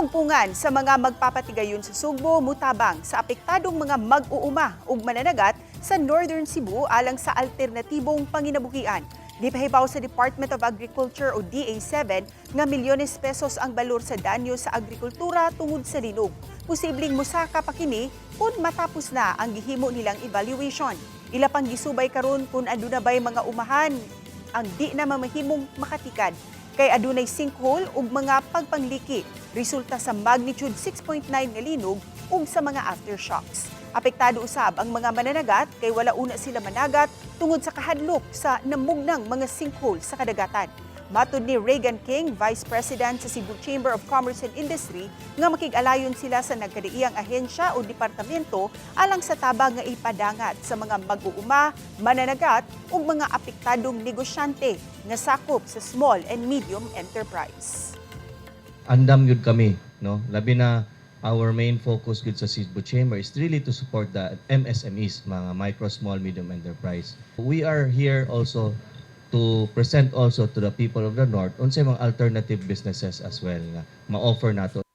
Salugpungan sa mga magpapatigayon sa Sugbo mutabang sa apektadong mga mag-uuma ug mananagat sa Northern Cebu alang sa alternatibong panginabuhian. Gipahibaw sa Department of Agriculture o DA7 nga milyones pesos ang balor sa danyo sa agrikultura tungod sa linog. Posibleng musaka pa kini kung matapos na ang gihimo nilang evaluation. Ila pang gisubay karon kung aduna bay mga umahan ang di na mamahimong makatikad kay adunay sinkhole ug mga pagpangliki resulta sa magnitude 6.9 nga linog ug sa mga aftershocks. Apektado usab ang mga mananagat kay wala una sila managat tungod sa kahadlok sa namugnang mga sinkhole sa kadagatan. Matud ni Reagan King, Vice President sa Cebu Chamber of Commerce and Industry, nga makig-alayon sila sa nagkadaiyang ahensya o departamento alang sa tabang nga ipadangat sa mga mag-uuma, mananagat ug mga apektadong negosyante nga sakop sa small and medium enterprise. Andam gyud kami, no? Labi na our main focus gyud sa Cebu Chamber is really to support the MSMEs, mga micro, small, medium enterprise. We are here also to present also to the people of the north unsay mga alternative businesses as well nga ma-offer nato.